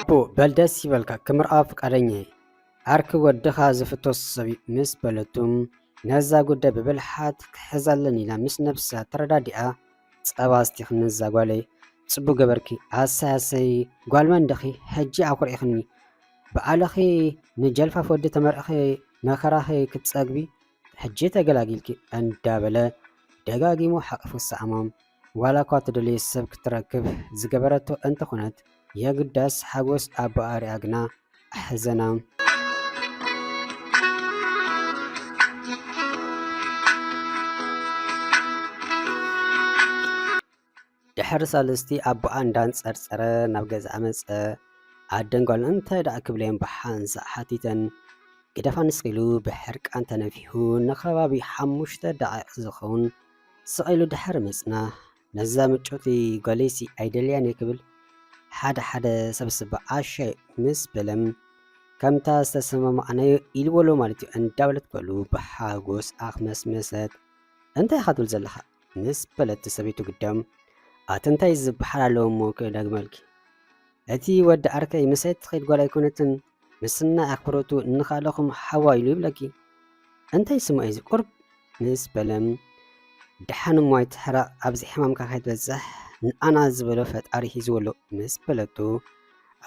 ፖ በል ደስ ይበልካ ክምርኣ ፍቃደኛ እየ። ዓርኪ ወድኻ ዝፍቶ ሰብ እዩ ምስ በለቱ፣ ነዛ ጉዳይ ብብልሓት ክሕዛ ኣለኒ ኢላ ምስ ነብሳ ተረዳዲኣ፣ ጸባ ኣስቲኽኒ እዛ ጓለይ፣ ጽቡቅ ገበርኪ፣ ኣሰይ ኣሰይ ጓል መን ድኺ፣ ሕጂ ኣኩሪዕኽኒ፣ ብዓልኺ ንጀልፋፍ ወዲ ተመርዕኺ መኸራኺ ክትጸግቢ ሕጂ ተገላጊልኪ እንዳበለ ደጋጊሙ ሓቂፉ ሰኣማ። ዋላ እኳ ትደልዮ ሰብ ክትረክብ ዝገበረቶ እንተኾነት፣ የግዳስ ሓጎስ ኣቦኣ ሪኣ ግና ኣሕዘና። ድሕሪ ሳልስቲ ኣቦኣ እንዳንጸርጸረ ናብ ገዝኣ መጸ። ኣደን ጓልን እንታይ ደኣ ክብለየን ብሓንሳእ ሓቲተን። ግደፋ ንስኺ ኢሉ ብሕርቃን ተነፊሑ ንኸባቢ ሓሙሽተ ደቂቕ ዝኸውን ስቕ ኢሉ ድሕሪ ምጽናሕ፣ ነዛ ምጭውቲ ጓለይሲ ኣይደልያን እየ ክብል ሓደ ሓደ ሰብስባ ዓሻ ምስ በለ፣ ከምታ ዝተሰማማዕናዮ ኢልዎ ኣሎ ማለት እዩ እንዳበለት ጓሉ ብሓጎስ ኣኽመስመሰት። እንታይ ኢኻ ትብል ዘለኻ? ምስ በለት ሰበይቱ ግዳም፣ ኣቲ እንታይ ዝበሃል ኣለዎ እሞ ክደግመልኪ? እቲ ወዲ ዓርከይ ምሳይ ትኸይድ ጓል ኣይኮነትን፣ ምስናይ ኣኽብሮቱ እንኻለኹም ሓዋ ኢሉ ይብለኪ። እንታይ ስሙ እዩ እዚ ቁርብ? ምስ በለ፣ ደሓን እሞ ኣይትሕረቕ፣ ኣብዚ ሕማምካ ከይትበጽሕ ንኣና ዝበሎ ፈጣሪ ሒዝዎ ኣሎ ምስ በለቶ፣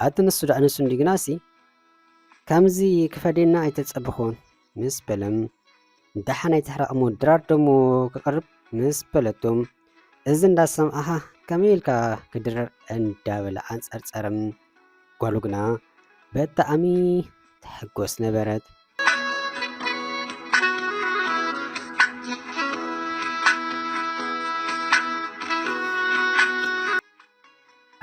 ኣቲ ንሱ ደኣ ንሱ እንዲ ግናሲ ከምዚ ክፈድየና ኣይተጸበኹን ምስ በለ፣ ደሓን ኣይትሕረቕ እሞ ድራር ደሞ ክቕርብ ምስ በለቶ፣ እዚ እንዳሰማዕኻ ከመይ ኢልካ ክድረር እንዳበለ ኣንጸርጸረ። ጓሉ ግና ብጣዕሚ ትሕጎስ ነበረት።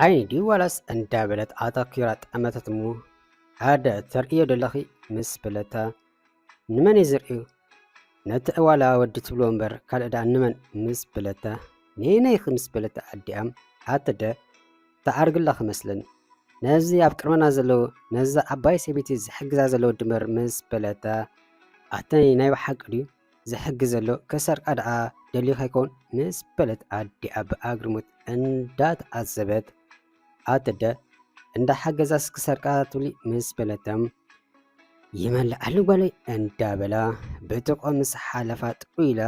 ዓይኒ ድዩ ዋላስ እንዳበለት ኣተኪራ ጠመተት እሞ፣ ኣደ ተርእዮ ደለኺ ምስ በለታ፣ ንመን እየ ዝርእዩ? ነቲ ዕዋላ ወዲ ትብሎ እምበር ካልእ ደኣ ንመን ምስ በለታ፣ ንየናይ ኢኺ ምስ በለታ ኣዲኣ፣ ኣተ ኣደ ተዓርግላ ክመስለኒ። ነዚ ኣብ ቅድመና ዘሎ ነዛ ዓባይ ሰበይቲ ዝሕግዛ ዘሎ ወዲ እምበር ምስ በለታ፣ ኣተይ ናይ ብሓቂ ድዩ ዝሕግዝ ዘሎ? ክሰርቃ ደኣ ደሊኻ ይኸውን? ምስ በለት ኣዲኣ ብኣግርሞት እንዳተዓዘበት፣ ኣተ ኣደ እንዳሓገዛስ ክሰርቃ ትብሊ? ምስ በለታ፣ ይመልኣሉ ጓለይ እንዳበላ ብጥቆ ምስ ሓለፋ ጥው ኢላ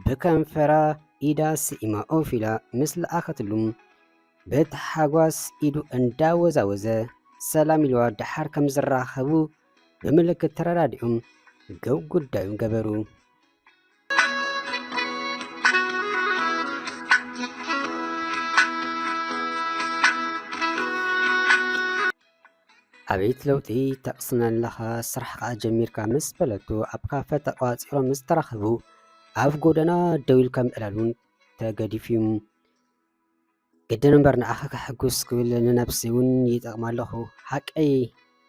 ብከንፈራ ኢዳ ስኢማ ኦፍ ኢላ ምስ ለኣኸትሉ ብታሓጓስ ኢዱ እንዳወዛወዘ ሰላም ኢልዋ ደሓር ከም ዝራኸቡ ብምልክት ተረዳዲኦም ገብ ጉዳዮም ገበሩ። ኣቤት ለውጢ ተቕስን ኣለኻ፣ ስራሕ ከኣ ጀሚርካ ምስ በለቶ ኣብ ካፈ ተቋጺሮም ምስ ተራኸቡ ኣብ ጎደና ደው ኢሉ ከም ዕላሉን ተገዲፉ እዩ። ግድን እምበር ንዓኺ ከሐጉስ ክብል ንነብሰይ እውን ይጠቕማ ኣለኹ። ሓቀይ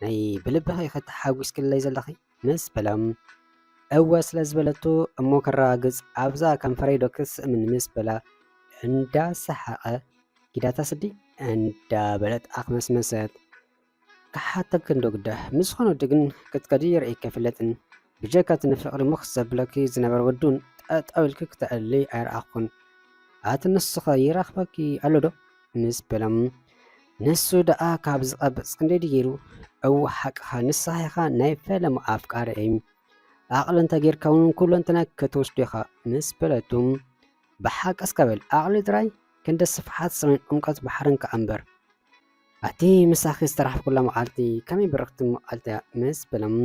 ናይ ብልብኺ ኢኺ ተሓጒስክለይ ዘለኺ ምስ በላ፣ እወ ስለ ዝበለቶ እሞ ከረጋግጽ ኣብዛ ከንፈረይ ዶ ክስእምን ምስ በላ እንዳሰሓቐ ኪዳታ ስዲ እንዳበለት ኣኽመስመሰት። ክሓተኪ እንዶ ግዳ፣ ምስ ዝኾነ ወዲ ግን ክትከዲ ርእየኪ ኣይፈልጥን። ብጀካ እቲ ንፍቕሪ ምኽ ዘብለኪ ዝነበረ ወዲ እውን ጠጠው ኢልኪ ክተዕልሊ ኣይረኣኹን። ኣቲ ንስኸ ይረኽበኪ ኣሎ ዶ? ምስ በሎም፣ ንሱ ደኣ ካብ ዝቐብጽ ክንደይ ድዩ ገይሩ? እወ ሓቅኻ፣ ንስኻ ኢኻ ናይ ፈለማ ኣፍቃሪኣይ። ዓቕሊ እንተጌርካ እውን ኩለንተናይ ክትወስዶ ኢኻ ምስ በለቱ፣ ብሓቂ እስከ በል ዓቕሊ ጥራይ ክንዲ ስፍሓት ሰማይን ዕምቆት ባሕርን ከኣ እምበር። ኣቲ ምሳኺ ዝተራኸብኩላ መዓልቲ ከመይ ብርኽቲ መዓልቲ እያ ምስ በሎም፣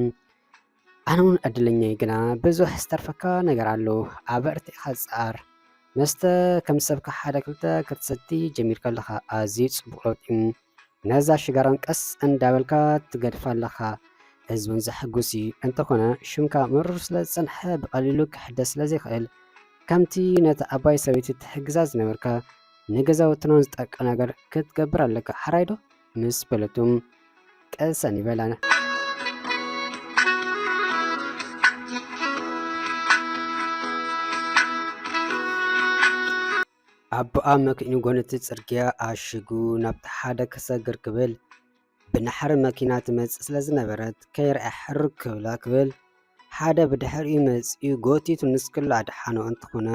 ኣነ እውን ዕድለኛ እየ፣ ግና ብዙሕ ዝተርፈካ ነገር ኣሎ፣ ኣበርቲዕኻ ጸዓር። መስተ ከም ሰብካ ሓደ ክልተ ክትሰቲ ጀሚርካ ኣለኻ፣ ኣዝዩ ጽቡቕ ለውጢ። ነዛ ሽጋራም ቀስ እንዳበልካ ትገድፋ ኣለኻ፣ እዚ እውን ዘሐጉስ እዩ። እንተኾነ ሽምካ መሪሩ ስለ ዝጸንሐ ብቐሊሉ ክሕደስ ስለ ዘይክእል፣ ከምቲ ነታ ዓባይ ሰበይቲ ትሕግዛ ዝነበርካ ንገዛውትናን ዝጠቅም ነገር ክትገብር ኣለካ፣ ሓራይ ዶ? ምስ በለቶም ቀሰን ይበላና። ኣቦኣ መኪኑ ጎኒ እቲ ጽርግያ ኣሽጉ ናብቲ ሓደ ክሰግር ክብል፣ ብናሕሪ መኪና ትመጽእ ስለ ዝነበረት ከይርኣ ሕርግ ክብላ ክብል፣ ሓደ ብድሕሪኡ መጺኡ ጎቲቱ ንስክላ ኣድሓኖ። እንተኾነ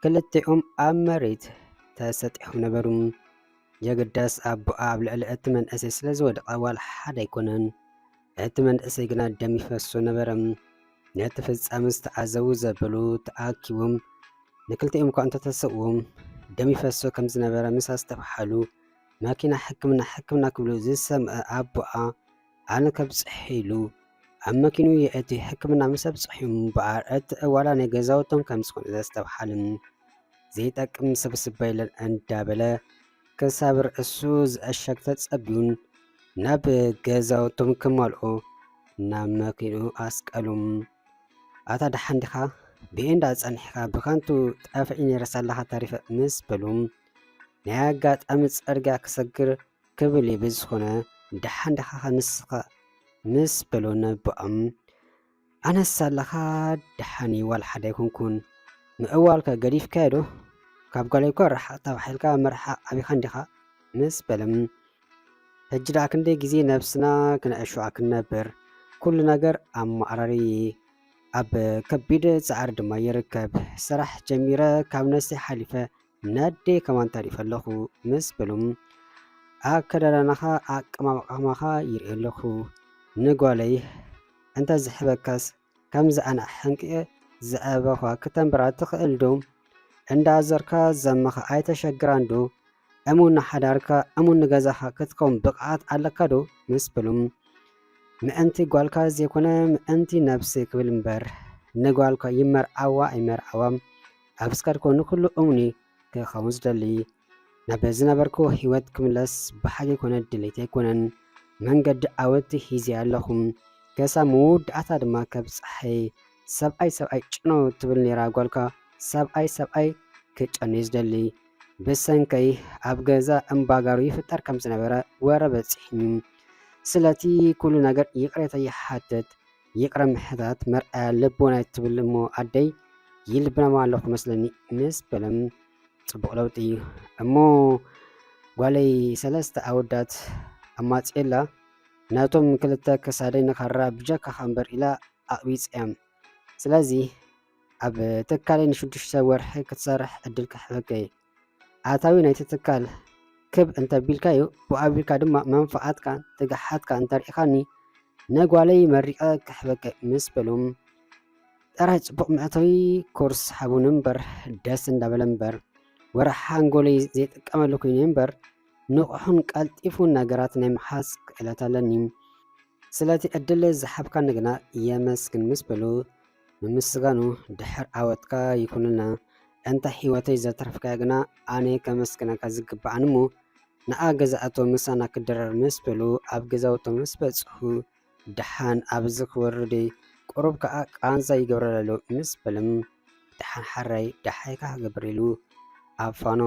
ክልቲኦም ኣብ መሬት ተሰጢሖም ነበሩ። የግዳስ ኣቦኣ ኣብ ልዕሊ እቲ መንእሰይ ስለ ዝወደቐ ዋላ ሓደ ኣይኮነን። እቲ መንእሰይ ግና ደም ይፈሶ ነበረ። ነቲ ፍጻመ ዝተዓዘቡ ዘበሉ ተኣኪቦም ንክልቲኦም እኳ እንተተሰዎም ደም ይፈሶ ከም ዝነበረ ምስ ኣስተብሓሉ፣ መኪና ሕክምና ሕክምና ክብሉ ዝሰምዐ ኣቦኣ ኣነ ከብጽሕ ኢሉ ኣብ መኪኑ የእቲ ሕክምና ምስ ኣብጽሕዮም እምበኣር እቲ እዋላ ናይ ገዛውቶም ከም ዝኾነ ዘስተብሓልን ዘይጠቅም ስብስብ የለን እንዳበለ ክሳብ ርእሱ ዝዕሸግ ተጸቢዩን ናብ ገዛውቶም ክመልኦ ናብ መኪኑ ኣስቀሉም። ኣታ ደሓን ዲኻ? ብኤንዳ ጸኒሕካ ብኸንቱ ጠፍዒ ነይረ ሳላኻ ተሪፈ ምስ በሉ ናይ ኣጋጣሚ ጸርግያ ክሰግር ክብል እዩ ብዝኾነ ደሓን ዲኻ ንስኻ ምስ በሉ ነቦኦም ኣነስ ኣለኻ ደሓን እዩ ዋላ ሓደ ኣይኮንኩን ምእዋልካ ገዲፍካዮ ዶ ካብ ጓለይ እኮ ርሓቕ ተባሒልካ ምርሓቕ ኣቢኻ እንዲኻ ምስ በለም ሕጂ ደኣ ክንደይ ግዜ ነብስና ክነዕሽዋ ክንነብር ኩሉ ነገር ኣመዓራሪ ኣብ ከቢድ ጻዕሪ ድማ ይርከብ። ስራሕ ጀሚረ ካብ ነብሰይ ሓሊፈ ነደይ ከማን ተሪፈ ኣለኹ ምስ በሎም ኣከዳድናኻ ኣቀማቕማኻ ይርኢ ኣለኹ ንጓለይ እንተ ዝሕበካስ ከምዚ ኣነ ኣሕንቂኤ ዘዕበኹዋ ክተንብራ ትኽእል ዶ? እንዳዞርካ ዘመኻ ኣይተሸግራን ዶ? እሙን ሓዳርካ እሙን ንገዛኻ ክትከውን ብቕዓት ኣለካ ዶ? ምስ በሎም ምእንቲ ጓልካ ዘይኮነ ምእንቲ ነብሰይ ክብል እምበር ንጓልካ ይመርዓዋ ኣይመርዓዋ ኣብ ዝከድኮ ንኩሉ እሙን እዩ ክኸውን ዝደሊ። ናብ ዝነበርኩ ህይወት ክምለስ ብሓቂ ኮነ ድሌት ኣይኮነን። መንገዲ ዓወት ሒዘ ኣለኹ። ከሳብ መወዳእታ ድማ ከብጽሓ እየ። ሰብኣይ ሰብኣይ ጭኖ ትብል ነይራ ጓልካ። ሰብኣይ ሰብኣይ ክጨኑ እዩ ዝደሊ። ብሰንከይ ኣብ ገዛ እምባጋሩ ይፍጠር ከም ዝነበረ ወረ በጺሕኒ። ስለቲ ኩሉ ነገር ይቕሬታ ይሓትት። ይቕረ ምሕታት መርኣያ ልቦና ትብል እሞ ኣደይ ይልብናማ ኣለኹ መስለኒ ምስ በለም ጽቡቕ ለውጢ እዩ እሞ ጓለይ ሰለስተ ኣወዳት ኣማጽየላ ነቶም ክልተ ክሳደይ ንኻራ ብጀካኻ እምበር ኢላ ኣቕቢጸዮም። ስለዚ ኣብ ትካለይ ንሽዱሽተ ወርሒ ክትሰርሕ ዕድል ክሕበከ እየ። ኣታዊ ናይቲ ትካል ክብ እንተቢልካዮ ብኣቢልካ ድማ መንፍዓትካን ትግሓትካን እንተርኢኻኒ ነጓለይ መሪቐ ክሕበከ ምስ በሎም ጥራይ ጽቡቕ መእተዊ ኮርስ ሃቡኒ እምበር ደስ እንዳበለ እምበር ወረ ሓንጎለይ ዘይጥቀመሉ ኮይኑ እምበር ንቑሑን ቀልጢፉን ነገራት ናይ ምሓዝ ክእለት ኣለኒ። ስለቲ ዕድል ዝሓብካኒ ግና የመስግን ምስ በሉ ምምስጋኑ ድሕር ዓወትካ ይኹንልና። እንተ ህይወተይ ዘትረፍካዮ ግና ኣነ ከመስግነካ ዝግብኣኒ እሞ ንኣ ገዛእቶ ምሳና ክድረር ምስ በሉ ኣብ ገዛውቶም ምስ በጽሑ ደሓን ኣብዚ ክወርድ ቁሩብ ከኣ ቃንዛ ይገብረለሉ ምስ በልም ደሓን ሓራይ ደሓይካ ክገብር ኢሉ ኣብ ፋኖ